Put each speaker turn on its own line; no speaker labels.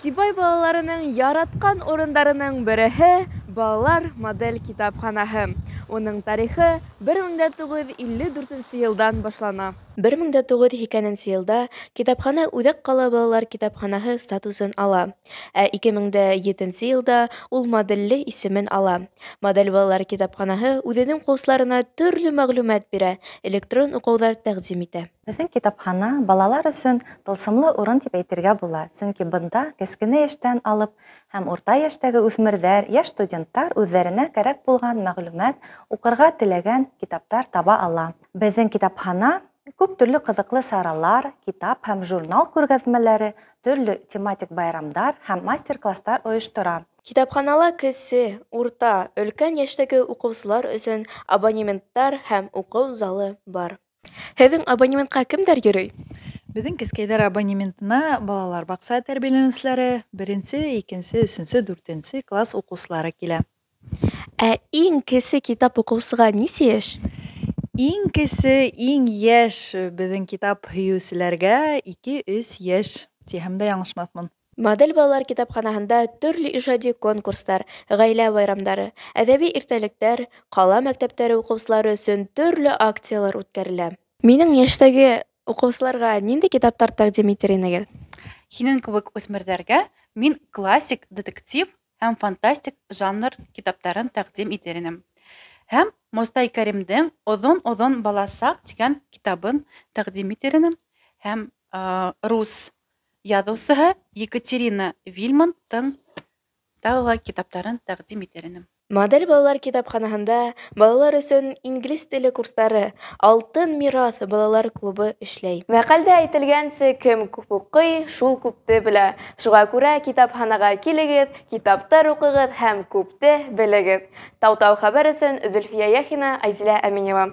Сибай балаларының яратҡан урындарының береһе балалар модель китапханаһы. Уның тарихы 1954 йылдан башлана. 1980 йылда китапхана Үҙәк ҡала балалар китапханаһы статусын ала. Ә 2007 йылда ул моделле исемен ала. Модель балалар китапханаһы үҙенең уҡыусыларына төрлө мәғлүмәт бирә, электрон уҡыуҙар тәҡдим итә.
Беҙҙең китапхана балалар өсөн тылсымлы урын тип әйтергә була, сөнки бында кескенә йәштән алып һәм урта йәштәге үҫмерҙәр, йәш студенттар үҙҙәренә кәрәк булған мәғлүмәт, уҡырға теләгән китаптар таба ала. Беҙҙең китапхана күп төрлө ҡыҙыҡлы саралар, китап һәм журнал күргәҙмәләре, төрлө тематик байрамдар һәм мастер-класстар ойоштора.
Китапханала кесе, урта, өлкән йәштәге уҡыусылар өсөн абонементтар һәм уҡыу залы бар. Һеҙҙең абонементҡа кемдәр йөрөй?
Беҙҙең кескәйҙәр абонементына балалар баҡса тәрбиәләнеүселәре, беренсе, икенсе, өсөнсө, дүртенсе класс уҡыусылары килә.
Ә иң кесе китап уҡыусыға нисә йәш?
Иң кесе, иң йәш беҙҙең китап һөйөүселәргә 2-3 йәш тиһәм дә яңылышмаҫмын.
Модель балалар китапханаһында төрлө ижади конкурстар, ғаилә байрамдары, әҙәби иртәлектәр, ҡала мәктәптәре уҡыусылары өсөн төрлө акциялар үткәрелә. Минең йәштәге уҡыусыларға ниндәй китаптар тәҡдим итер инегеҙ?
Һинең кеүек үҫмерҙәргә мин классик детектив һәм фантастик жанр китаптарын тәҡдим итер инем. Һәм Мостай Кәримдең «Оҙон-оҙон баласаҡ» тигән китабын тәҡдим итер инем. Һәм рус яҙыусыһы Екатерина Вильмонттың тағы ла китаптарын тәҡдим итер инем.
Модель балалар китапханаһында балалар өсөн инглиз теле курстары, Алтын мираҫ балалар клубы эшләй. Мәҡәлдә әйтелгәнсә, кем күп уҡый, шул күпте белә. Шуға күрә китапханаға килегеҙ, китаптар уҡығыҙ һәм күпте белегеҙ. Тау-тау хәбәр өсөн Зөлфиә Яхина, Айзилә Әминева.